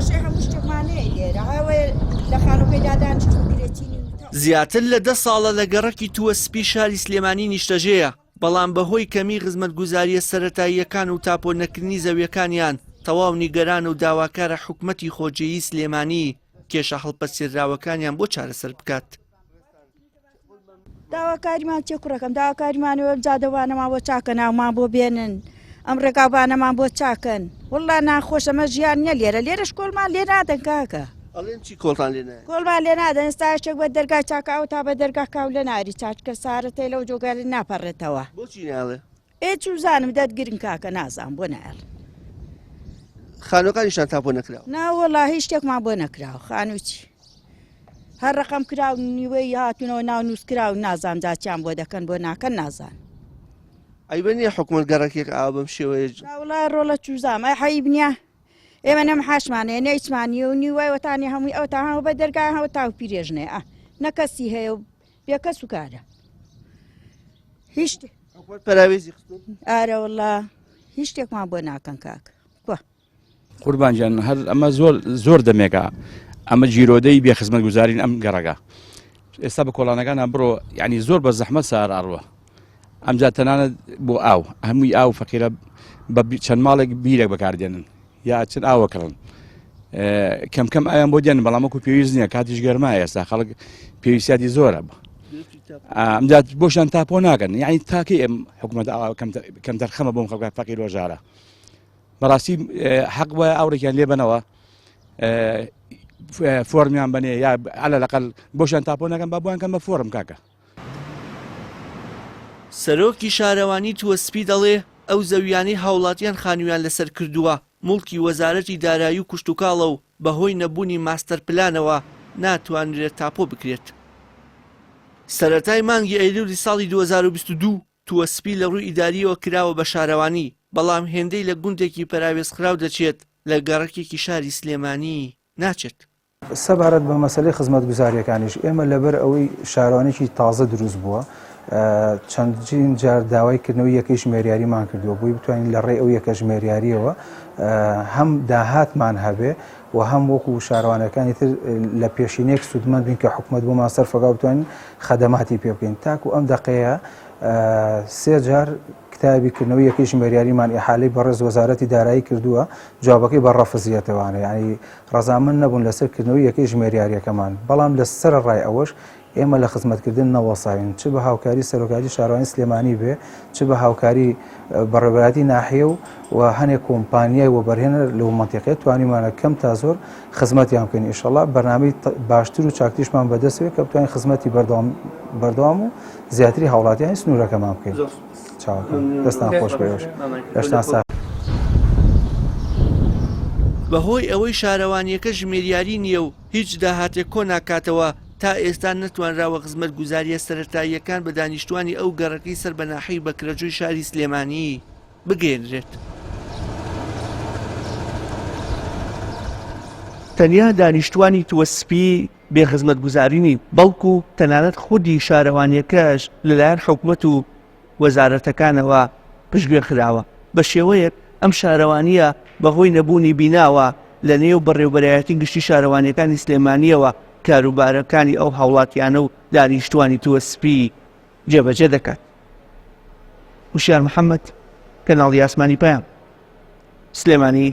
کێشەی هەموو شتێکمان هەیە لێرە هەوەیە لە خانووکەی دادانیشتوون کرێچینی و زیاتر لە دە ساڵە لە گەڕەکی تووە سپی شاری سلێمانی نیشتەجێیە، بەڵام بەهۆی کەمی خزمەتگوزارییە سەرەتاییەکان و تاپۆ نەکردنی زەویەکانیان تەواو نیگەران و داواکارە حکومەتی خۆجێیی سلێمانی کێشە هەڵپەسێرراوەکانیان بۆ چارەسەر بکات. داواکاریمان چیە کوڕەکەم داواکاریمان ئەوەیە ئەم جادەوانەمان بۆ چاکەن ئاومان بۆ بێنن ئەم ڕێگاوبانەمان بۆ چاکەن وەڵا ناخۆشە مە ژیان نیە لێرە لێرەش کۆڵمان لێ نادەن کاکە ئەڵێن چی کۆڵتان لێ نایەن؟ کۆڵمان لێ نادەن ئێستا یەکێک بە دەرگای چاکە ئەو تا بە دەرگا کاو لە ناری چاکە سارەتەی لەو جۆگەلە ناپەڕێتەوە بۆچی ناڵێ؟ ئێ چوزانم دەتگرن کاکە نازانم بۆ نایەڵن. خانوەکانیشتان تاپۆ نەکراوە؟ نا وەڵا هیچ شتێکمان بۆ نەکراوە خانوو چی هەر ڕقم کراو نیوەی هاتوونەوە ناو نووس کراو نازانم جا چیان بۆ دەکەن بۆ ناکەن نازان. عەیبە نییە حکومەت گەڕەکێک ئاوا بەم شێوەیە نا وەڵا ڕۆڵە چوزام ئەی عەیب نییە ئێمە نە محاشمان هەیە نە هیچمان نییە و نیوەی وەتانی هەمووی ئەو تا هەموو بە دەرگای هەموو تاو پیرێژنەیە ئە نە کەسی هەیە و بێکەس و کارە هیچ حکومەت پەراوێزی خستوون؟ ئارە وەڵا هیچ شتێکمان بۆ ناکەن کاک کوە. قوربان گیان هەر ئەمە زۆر زۆر دەمێکە ئەمە گیرۆدەی بێ خزمەت گوزارین ئەم گەڕەکە ئێستا بە کۆڵانەکانە بڕۆ یعنی زۆر بە زەحمەت سار ئەڕوە ئەمجا تەنانەت بۆ ئاو هەمووی ئاو فەقیرە بە چەند ماڵێک بیرێک بەکاردێنن یا چەند ئاوە کڕن کەم کەم ئایان بۆ دێن بەڵام وەکو پێویست نییە کاتیش گەرما ئێستا خەڵک پێویستیاتی زۆرە بە ئەمجا بۆشان تاپۆ ناکەن یعنی تاکەی ئەم حکوومەت کەم دەرخەمە بۆم خەڵکە فەقیر ۆژارە بەڕاستی حەق وایە ئاوڕێکیان لێ بنەوە فۆرمیان بنێ یا على لەقل بۆشان تاپۆ نەکەن با بۆیان کەم بە فۆرم کاکە سەرۆکی شارەوانی تووەسپی دەڵێ، ئەو زەوییانەی هاوڵاتیان خانوویان لەسەر کردووە، موڵکی وەزارەتی دارایی و کشتوکاڵە و بەهۆی نەبوونی ماستەر پلانەوە ناتوانرێت تاپۆ بکرێت. سەرەتای مانگی ئەیلولی ساڵی 2022 تووەسپی لە ڕووی ئیدارییەوە کراوە بە شارەوانی، بەڵام هێندەی لە گوندێکی پەراوێزخراو دەچێت لە گەڕەکێکی شاری سلێمانی ناچێت. سەبارەت بە مەسەلەی خزمەتگوزارییەکانیش، ئێمە لەبەر ئەوەی شارەوانیی تازە دروست بووە، چەندین جار داوای کردنەوەی یەکەی ژمێریاریمان کردووە بۆی بتوانین لە ڕێی ئەو یەکە ژمێریارییەوە هەم داهاتمان هەبێ و هەم وەکو شارەوانەکانی تر لە پێشینەیەک سوودمەند بین کە حکومەت بۆمان سەرفەکا و بتوانین خەدەماتی پێ بکەین. تاکو ئەم دەقەیە سێ جار کتابی کردنەوەی یەکەی ژمێریاریمان ئیحالەی بەڕێز وەزارەتی دارایی کردووە، جوابەکەی بە ڕەفز یەتەوانە یانی ڕەزامەند نەبوون لەسەر کردنەوەی یەکەی ژمێریارییەکەمان، بەڵام لە سەرەڕای ئەوەش ئێمە لە خزمەتکردن نەوەساوین، چ بە هاوکاری سەرۆکایەتی شارەوانی سلێمانی بێ، چ بە هاوکاری بەڕێوەبەرایەتی ناحیە و و هەنێ کۆمپانیای وەبەرهێنەر لەو مەنتیقەیە توانیومانە کەم تا زۆر خزمەتیان بکەین، ئیشەڵا بەرنامەی باشتر و چاکتریشمان بەدەست بێ کە بتوانین خزمەتی بەردەوام بەردەوام و زیاتری هاوڵاتیانی سنوورەکەمان بکەین. چاوەکەم دەستان خۆش بێ ئێوەش لەشتان ساغ. بەهۆی ئەوەی شارەوانییەکە ژمێریاری نییە و هیچ داهاتێک کۆناکاتەوە، تا ئێستا نەتوانراوە خزمەتگوزارییە سەرەتاییەکان بە دانیشتووانی ئەو گەڕەکەی سەر بە ناحیەی بەکرەجۆی شاری سلێمانی بگەیەنرێت. تەنیا دانیشتووانی تووە سپی بێ خزمەتگوزاری نین، بەڵکو تەنانەت خودی شارەوانییەکەش لەلایەن حکومەت و وەزارەتەکانەوە پشتگوێ خراوە، بە شێوەیەک ئەم شارەوانییە بەهۆی نەبوونی بیناوە لە نێو بەڕێوبەرایەتی گشتی شارەوانییەکانی سلێمانییەوە کاروبارەکانی ئەو هاوڵاتیانە و دانیشتووانی تووە سپی جێبەجێ دەکات. وشیار محەمەد، کەناڵی ئاسمانی پەیام، سلێمانی.